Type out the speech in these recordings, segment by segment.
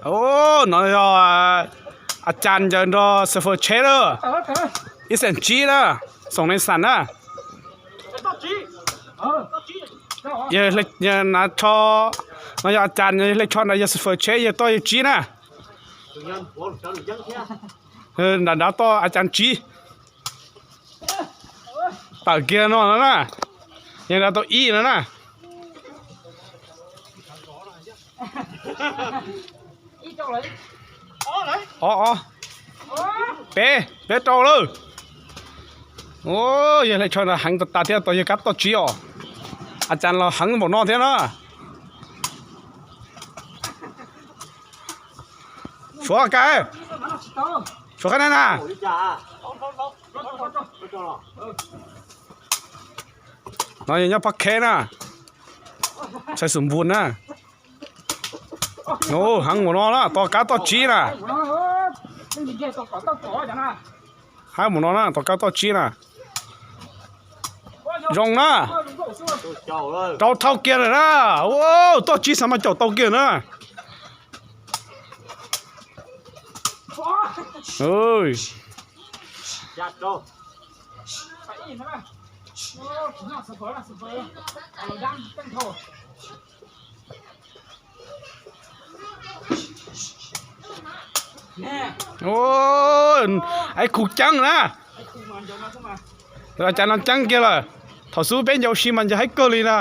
Ub, no yog a cas ncaws nrog xab fawm tsheb lawm, ib xeem tsib na, xoom neeg xam na. Yawg na, no yog a cas, yawg hle tsho nrad yog xab fawm tsheb, yawg toj yawg tsib na. Nram nrad toj a cas tsib. Tawm kiag no no na, yawg nrad tau ib no na. Ob, ob, peb, peb rau lawm. Yawg hle tsho nrad heev tas tas thiab, tau yawg kab toj tsib os. A cas los heev npaum no thiab na. Suav ka, suav qab na na. No yog nyob Pab Kheb na, Xais Xus Npus na. Heev npaum no na, tos kab toj tsib na. Heev npaum no na, tos kab toj tsib na. Zoo na. Rau thauj kiag lawm na. Toj tsib xav mas caum tau kiag na. Aib khu ceeb na. Cas no ceeb kiag lawm. Thaum xub peb ncaus si mas ncaws haib kawg li na.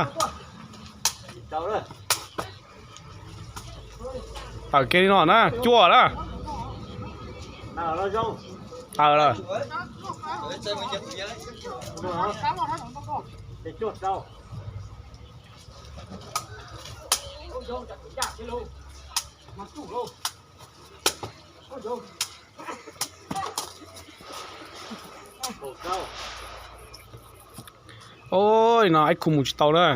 Tawm kiag li no na, cuaj na. Tawm lawm. Oj, no aib khu mus tsis tau na.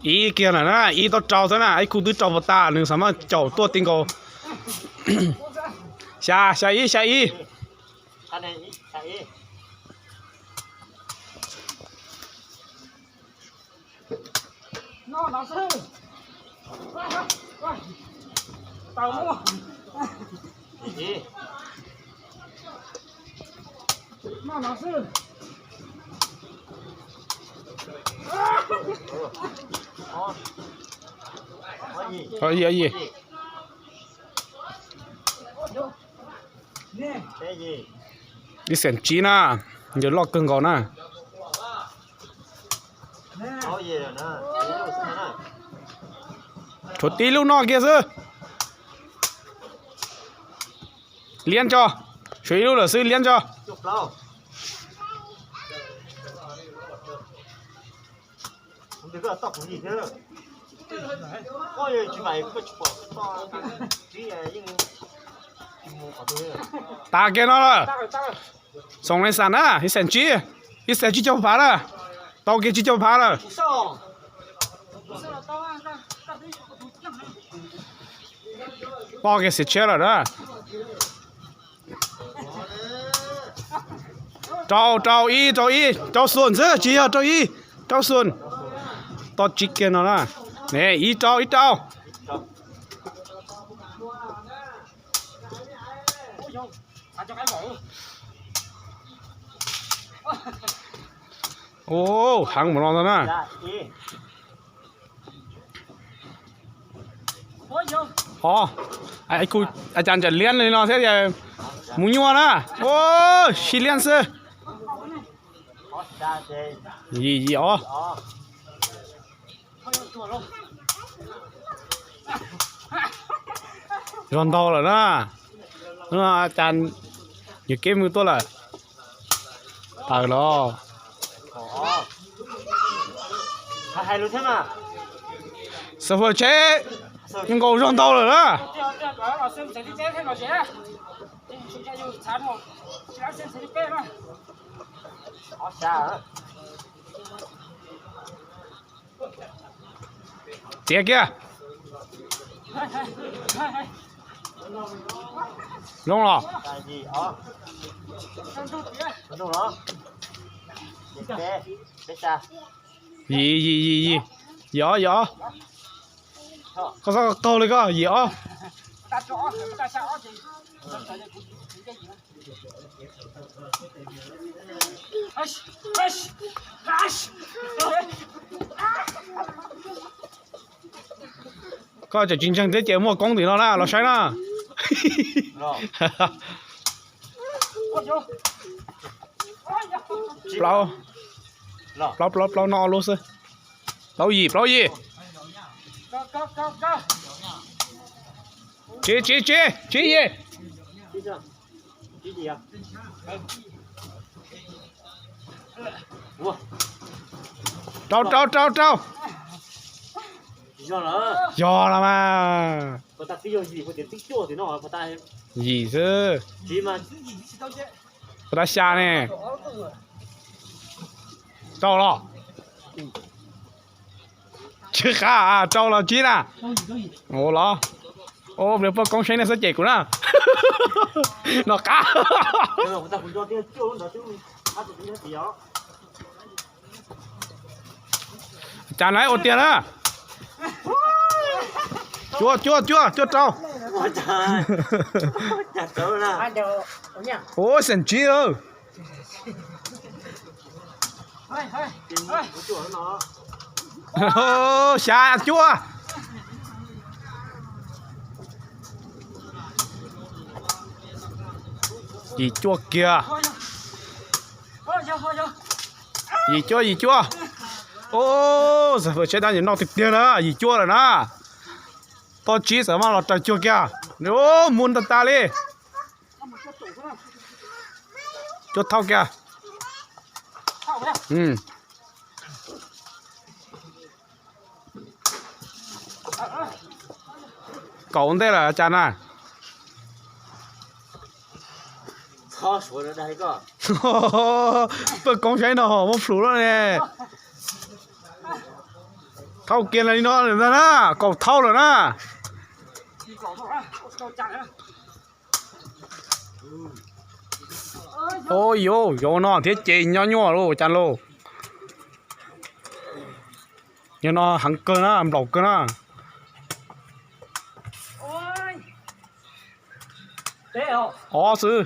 Ib kiag lawm na, ib tau rau xwb na, aib khu twb rau puas tas, nws xav mas caum tuaj ti nkaus. Xya, xya ib, xya ib. Ib xeem tsib na, ncaws loj kawg nkaus na. Tshuav tib lub no kiag xwb. Liab tso, tshuav ib lub lawm xwb, liab tso. Tas kiag no lawm. Xoom neeg xam na, ib xeem tsib, ib xeem tsib caug phav na, tau kiag tsib caug phav lawm. Poj kiag xiav tshiab lawm na. Rau, rau ib, rau ib, rau xoom xwb, tsis yog rau ib, rau xoom. Tau tsib kiag no na. Ne, ib rau, ib rau. Ua, heev mus no ntag na. Ov, a cas ntsam liab li no thiab, mus nyuaj na. Ua, sib liab xwb. Yim yim os. Zog ntau lawm na. Cas yuav keb mus tuaj lawm. Taws los. Xav fawm tsheb, nkaus zog ntau lawm na. Txiav kiag. Zoo los. Yim, yim, yim, yim. Yim ob, yim ob. Koj txhob qaug li koj, yim ob. Koj tseem tsis ntseeg thiab ces muaj koob tim no na, los saib na. Plaub, plaub, plaub, plaub, noj ob lub xwb. Plaub yim, plaub yim. Tsib, tsib, tsib, tsib yim. Rau, rau, rau, rau. Yog los mas. Yim xwb. Puas tab xya ne? Rau los? Tsis qab, rau los tsib na. Ua los. Ua pliag poj koob saib nej xub cem kuv na. No qab. Cas na ua tiag na. Cuaj, cuaj, cuaj, cuaj rau. Ua xeem tsib. Xya cuaj. Yim cuaj kiag. Yim cuaj, yim cuaj. Ub, xav fawm tsheb dab tsi noj tiag tiag na, yim cuaj lawm na. Toj tsib xav mas los raws cuag kiag. Ub, mus tas tas li. Cuaj thauj kiag. Kaum ntej lawm cas na. Poj koob saib no muab plhus lawm ne. Thauj kiag li no ntag na, kaum thauj lawm na. Ua yuav no thiab ces nyob nyuaj lauj cas lauj. Yog no heev kawg na, nplaum kawg na. Ob xwb.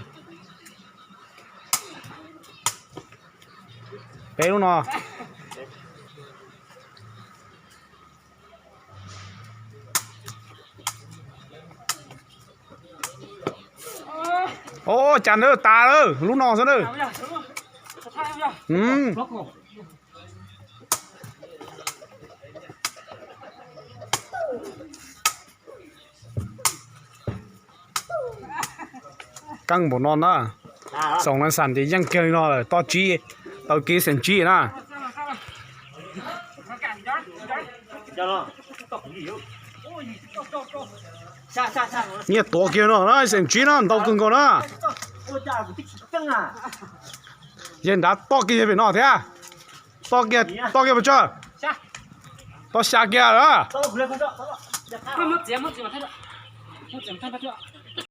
Peb lub no. Ub, cas na, tas lawm, lub no xwb na. Keej npaum no na. Xoom na xam ces yeej kiag li no lawm, toj tsib, tau kiag xeem tsib na. Nyiaj tuav kiag no na, xeem tsib na, ntau kawg nkaus na. Yog nrad toj kiag yog pem no thiab. Toj kiag, toj kiag pes tsawg? Toj xya kiag lawm.